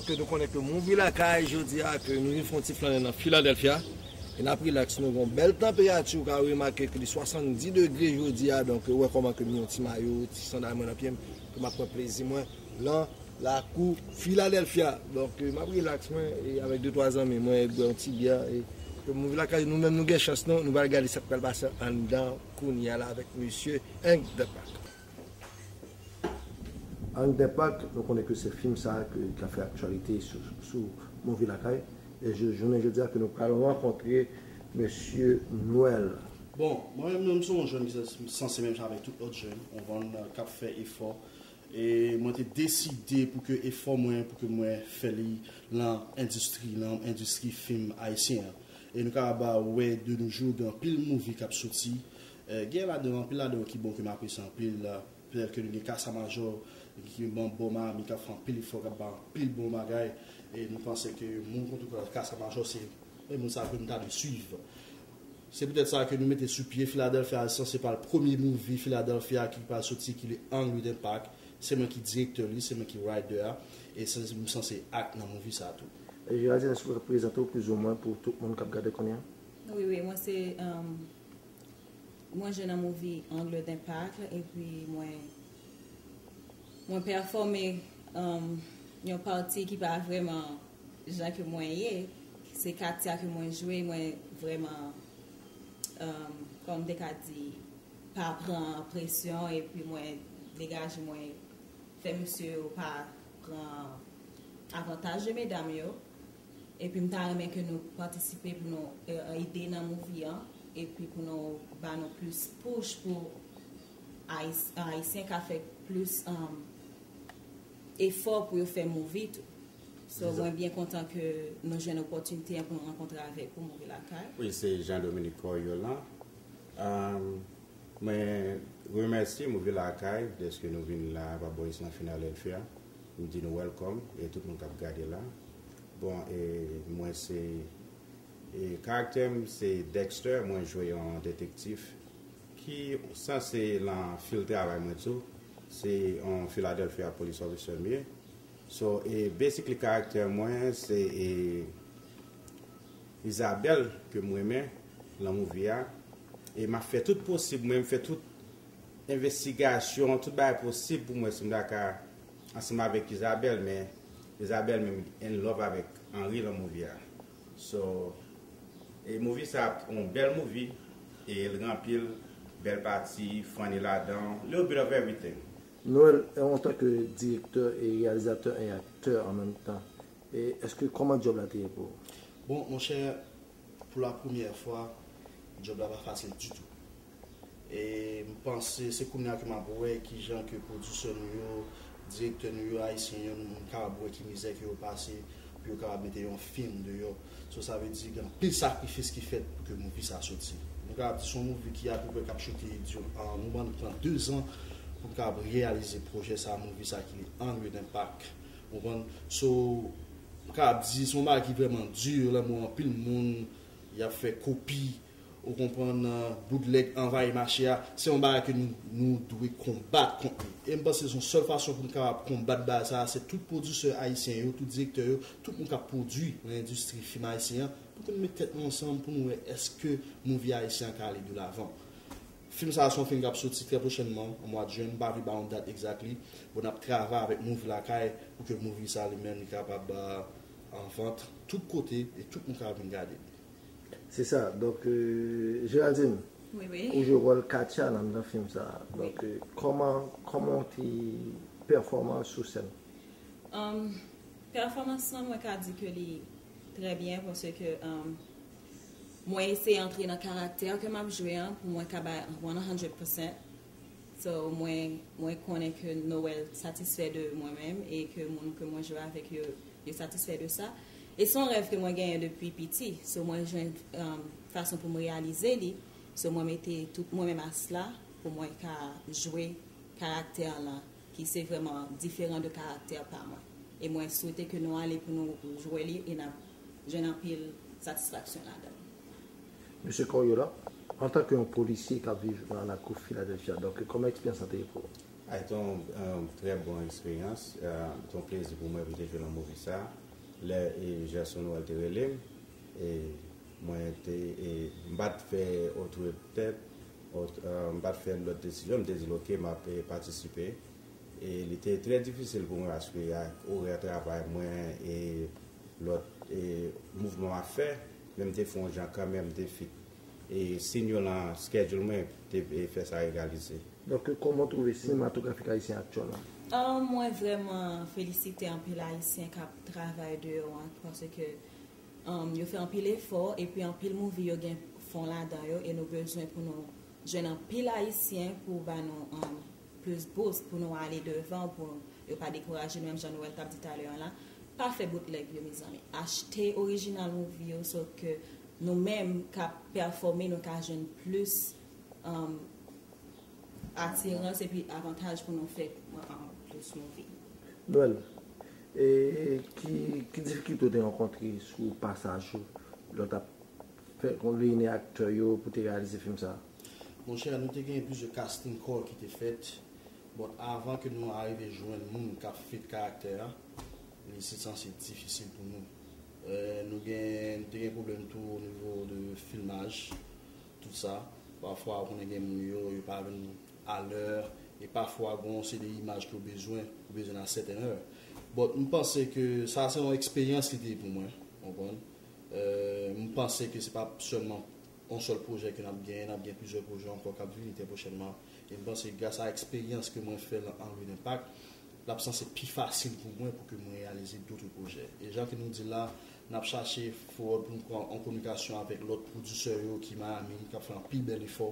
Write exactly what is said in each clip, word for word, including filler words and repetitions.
Ke nou konnen ke Movie Lakay jodi a, ke nou vin fè yon ti flannen nan Philadelphia. E n ap rilaks, nou gen yon bèl tanperati, ou ka remake ke li swasanndis degre jodi a, donk ou wè kòman ke m gen yon ti mayo, ti sandal mwen nan pye m, ke m ap pran plezi mwen lan lakou Philadelphia. Donk, e, m ap rilaks mwen, e, avèk de twa zanmi mwen, e bwè yon ti byè, e ke Movie Lakay, nou menm nou gen chans non, nou pral gade sa k pral pase anndan kounye a la avèk mesye Hank Depac. Ann Depak, nou konnen ke se fim sa a ke, k ap fè aktyalite sou, sou Movie Lakay. E je, jounen jodi a ke nou pral rankontre mesye Noël. Bon, mwen menm, m se yon jèn ki sanse menm jan avèk tout lòt jèn, ou konprann, k ap fè efò. E mwen te deside pou ke efò mwen, pou ke mwen fè li lan endistri, lan endistri fim ayisyen an. E nou kapab wè de nos jours, gen anpil movie k ap soti. Eh, gen ladan, anpil ladan yo ki bon, ke m apresye anpil. Petèt ke nou gen Kasa Majò, ki ban bon Miami, k ap fè anpil efò, k ap bay anpil bon bagay. E nou panse ke moun konn tou Kasa Majò, se, e moun sa ke nou ta dwe swiv. Se poutèt sa ke nou mete sou pye Philadelphia, sanse pral premye movie Philadelphia ki pral soti, ki le Angry Than Pac. Se mwen ki direktè li, se mwen ki writer a. E se, m sanse act nan movie sa tou. E Géraldine, èske w ka prezante w plizoumwen pou tout moun k ap gade kounye a? Wi, wi, mwen se, um, mwen jwe nan movie Angle d'Impact, epi mwen, mwen pèfòme, um, yon pati ki pa vrèman jan ke mwen ye. Se Katia ke mwen jwe, mwen vrèman, um, kòman m te ka di, pa pran presyon, epi mwen degaje mwen, fè mesye yo pa pran avantaj de medam yo. Epi m ta renmen ke nou patisipe pou nou, eh, ede nan movie an, epi pou nou ba nou plis push pou Ayis-, Ayisyen ka fè plis, um, efò pou yo fè movie tou. So, mwen byen kontan ke nou jwenn opòtinite an pou nou rankontre avèk ou, Movie Lakay. Wi, se Jean Dominique Coriolan. Um, mwen remèsye Movie Lakay dèske nou vin la, pa bò isit nan Philadelphia. M di nou welcome, e tout moun k ap gade la. Bon, e mwen se, e karaktè m se Dexter, mwen jwe yon detektif ki sanse lan field travay mwen tou. Se yon Philadelphia police officer m ye. So, e basically karaktè mwen se, e, Isabelle ke m renmen lan movie a. E m ap fè tout posib mwen, m fè tout envestigasyon, tout bagay posib pou mwen si m ta ka ansanm avèk Isabelle, men Isabelle menm in love avèk Henry lan movie a. So, e movie sa ap yon bèl movie, e l gen anpil bèl pati, funny ladan, little bit of everything. Noël, antanke direktè e reyalizatè e aktè an menm tan, e èske, kòman djòb la te ye pou ou? Bon, monchè, pou la premyè fwa, djòb la pa fasil ditou. E m panse se kounye a ke m ap wè kijan ke pwodisè nou yo, direktè nou yo, ayisyen yo, nou, nou kapab wè ki mizè ke yo pase pou yo kapab mete yon fim deyò. So, sa vle di gen anpil sakrifis ki fèt pou ke movie sa soti. Nou kapab di se yon movie ki apeprè k ap choute di, an, nou ban nou pran de zan pou n kapab reyalize pwojè sa, movie sa ki le Angry Than Pac. Ou konprann? So, m kapab di se yon bagay ki vrèman di, lè mwen anpil moun y ap fè kopi, ou konprann, bootleg anvayi mache a. Se yon bagay ke nou, nou dwe konbat kont li. E m panse se yon sèl fason pou n kapab konbat bagay sa a, se tout pwodisè ayisyen yo, tout direktè yo, tout moun k ap pwodui nan endistri fim ayisyen an, pou ke nou met tèt nou ansanm pou nou wè èske movie ayisyen an ka ale de lavan. Fim sa a se yon fim k ap soti trè pwochènman, an mwa jen, m pa vle ba yon dat exactly. Bon, n ap travay avèk Movie Lakay pou ke movie sa li menm li kapab, euh, an vant tout kote e tout moun kapab vin gade. Se sa. Donk, euh, Géraldine, wi, wi, ou jwe wòl Katia nan, nan fim sa a. Wi. Donk, euh, kòman, kòman w te pèfòman sou sèn? Um, pèfòmans lan, mwen ka di ke li trè byen paske, um, mwen eseye antre nan karaktè ke m ap jwe an pou mwen ka bay one hundred percent. So, mwen, mwen konnen ke Noël satisfè de mwen menm e ke moun ke mwen jwe avèk yo, yo satisfè de sa. E se yon rèv ke mwen genyen depi piti. So, mwen jwenn, um, fason pou m reyalize li. So, mwen mete tout mwen menm asla pou mwen ka jwe karaktè an lan, ki se vrèman diferan de karaktè pa mwen. E mwen swete ke nou ale pou nou jwe li e n ap jwenn anpil satisfaksyon ladan l. Mesye Coriolan, antanke yon polisye k ap viv nan lakou Filadèlfya, donk, kòman eksperyans lan te ye pou ou? Sa te yon, yon trè bon eksperyans. Eh, se yon plezi pou mwen pou m te jwe nan movie sa. Lè, eh, Gerson Noël te rele m, eh, mwen te, eh, m pa t fè otre tèt, ot-, eh, m pa t fè lòt desizyon, m te di l, "Ok, m ap, eh, patisipe." E li te trè difisil pou mwen paske ak orè travay mwen e lòt, eh, mouvman m ap fè, men m te fè yon jan kanmenm, m te fit. E sinyal nan schedule mwen te, eh, fè sa egalize. Donk, kòman w twouve sinematografik ayisyen aktyèl la? Ah, mwen vrèman felisite anpil Ayisyen k ap travay deyò an, paske, um, yo fè anpil efò, epi anpil movie yo gen fon ladan yo, e nou bezwen pou nou jwenn anpil Ayisyen pou ba nou, um, plis boost, pou nou ale devan, pou yo pa dekouraje nou, menm jan Noël t ap di talè an la. Pa fè boutlèg yo, mezanmi. Achte orijinal movie yo, so ke nou menm k ap pèfòme, nou ka jwenn plis, um, atirans epi avantaj pou nou fè, um, plis movie. Noël, e ki, ki difikilte w te rankontre sou pasaj ou lè w t ap fè, reyini aktè yo pou te reyalize fim sa a? Monchè, nou te gen plizyè casting call ki te fèt. Bon, avan ke nou arive jwenn moun k ap fit karaktè a, li se sanse difisil pou nou. Eh, nou gen, nou te gen pwoblèm tou o nivo de filmaj, tout sa. Pafwa, ou konnen gen moun yo, yo pa vin alè, e pafwa, gon se de imaj ke w bezwen, ou bezwen nan sèten è. But, m panse ke sa se yon eksperyans li te ye pou mwen, w konprann? Eh, m panse ke se pa sèlman yon sèl pwojè ke n ap genyen, n ap gen plizyè pwojè ankò k ap vini trè pwochènman. E m panse gras a eksperyans ke mwen fè nan Angle Lenpak, l ap sanse pi fasil pou mwen pou ke mwen reyalize dotre pwojè. E jan ke nou di la, n ap chache fowòd pou n pran an kominikasyon avèk lòt pwodisè yo ki Miami, k ap fè anpil bèl efò.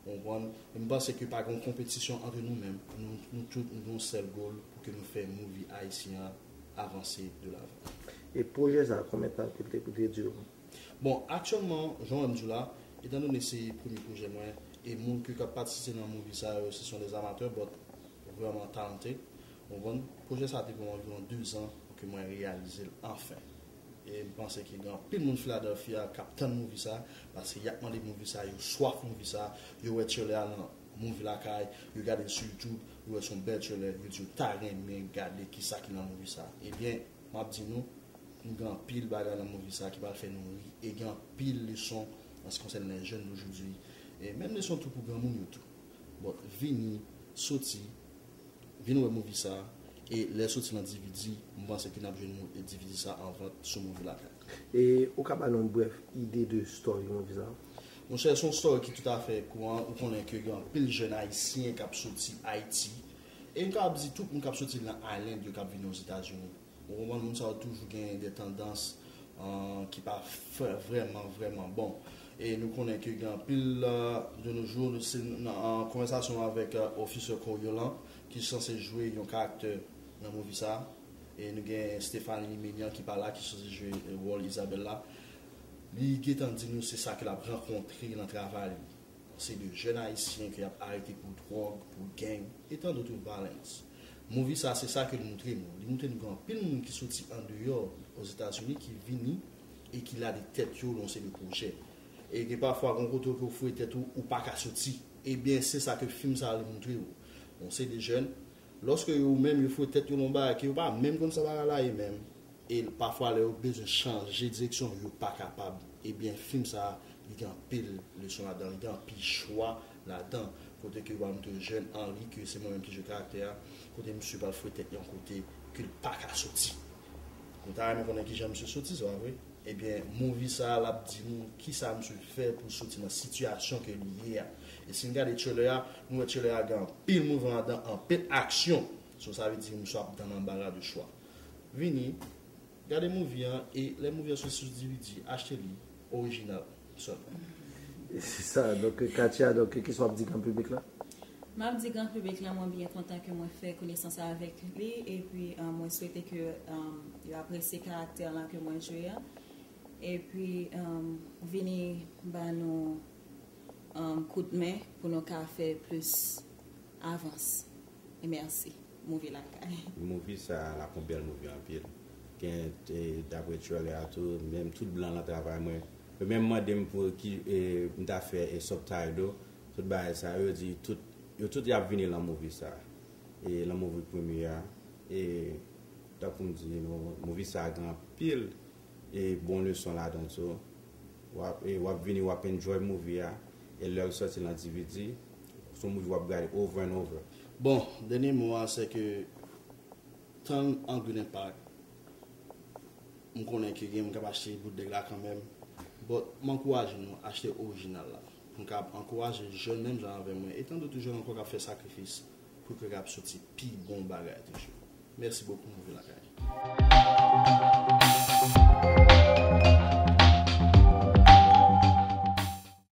Ou konprann? E m panse ke pa gen yon konpetisyon ant nou menm. Nou, nou tout, nou gen yon sèl gòl pou ke nou fè movie ayisyen an avanse de lavan. E pwojè sa a, konbyen tan ke l te, pou te dire? Bon, aktyèlman, jan w wè m di w la, etandone se premye pwojè mwen, e moun ke k ap patisipe nan movie sa yo, se son des amateurs, but vrèman talented. Ou konprann? Pwojè sa a te pran mwen anviwon de zan pou ke mwen reyalize l anfen. E m panse ke gen anpil moun Philadelphia k ap tann movie sa, paske y ap mande movie sa, yo swaf movie sa, yo wè trailer a nan Movie Lakay, yo gade l sou YouTube, yo wè se yon bèl trailer, yo di yo ta renmen gade kisa ki nan movie sa. Ebyen, m ap di nou, nou gen anpil bagay nan movie sa ki pral fè nou ri, e gen anpil leson an se ki konsène les jeunes d'aujourd'hui, e menm leson tou pou granmoun yo tou. But, vini, soti, vin wè movie sa, e lè soti nan D V D, m panse ke n ap jwenn mo-, D V D sa an vant sou Movie Lakay. E ou ka ba nou yon brèf ide de story movie sa? Monchè, se yon story ki toutafè kouran. Ou konnen ke gen anpil jèn ayisyen k ap soti Ayiti. E m kapab di tout moun k ap soti Long Island yo k ap vini Ozetazini. Ou konprann, moun sa yo toujou gen de tandans, eh, ki pa fè vrèman, vrèman bon. E nou konnen ke gen anpil, eh, de nos jours, se nan, an konvèsasyon avèk, eh, Officer Coriolan, ki sanse jwe yon karaktè nan movie sa. E nou gen Stéphanie Mignan ki pa la, ki sanse jwe, eh, wòl Isabelle la. Li gentan di nou se sa ke l ap rankontre nan travay li. Se de jèn ayisyen ke y ap arete pou dwòg, pou gang, e tant d'autres violence. Movie sa, se sa ke l moutre nou. Li moutre nou gen anpil moun ki soti andeyò Ozetazini ki vini e ki lage tèt yo nan yon seri de pwojè. E gen pafwa, gen kote ke w foure tèt ou, ou pa ka soti. Ebyen, se sa ke fim sa li moutre ou. Yon seri de jèn, lòske yo menm, yo foure tèt yo nan yon bagay ke yo pa menm konn sa bagay la ye menm, e pafwa, lè yo bezwen chanje direksyon, yo pa kapab. Ebyen, fim sa a, li gen anpil leson ladan, li gen anpil chwa ladan, kote ke yo va montre jèn Henry, ke se mwen menm ki jwe karaktè a, kote misye pral foure tèt li yon kote ke l pa ka soti. Nou ta renmen konnen kijan misye soti, se pa vre? Ebyen, movie sa a, l ap di nou kisa misye fè pou soti nan sitiyasyon ke li ye a. E si n gade trailer a, nou wè trailer a gen anpil mouvman ladan, anpil aksyon. So, sa vle di misye ap dans l'embarras de choix. Vini, gade movie an, e lè movie an soti sou D V D, achte li, orijinal, sèlman. Se sa, donk, Katia, donk, kisa w ap di gran piblik la? M ap di gran piblik la, mwen byen kontan ke mwen fè konesans avèk li, epi, eh, mwen swete ke, eh, yo apresye karaktè lan ke mwen jwe a. Epi, eh, vini ba nou, eh, kout men pou nou ka fè plis avans. E mèsi. Movie Lakay. Movie sa a, l ap yon bèl movie anpil. Gen, eh, dapre trailer a tou, menm tout blan lan travay mwen. Yo menm mande m pou ki, eh, m ta fè, eh, subtitle, tout bagay sa yo, yo di tout, yo tout y ap vini lan movie sa a. E lan movie premye a, e tankou m di nou, movie sa a gen anpil e bon leson ladan tou. W ap, e w ap vini, w ap enjoy movie a, e lè l sòti lan D V D, se yon movie w ap gade over and over. Bon, dènye mo a se ke tann an Green Impact, m konnen ke gen moun k ap achte bootleg la kanmenm, but m ankouraje nou achte orijinal la pou n ka ankouraje jèn menm jan avè mwen e tann dòt jèn ankò k ap fè sakrifis pou ke k ap soti pi bon bagay toujou. Mèsi bokou, nou vin lakay.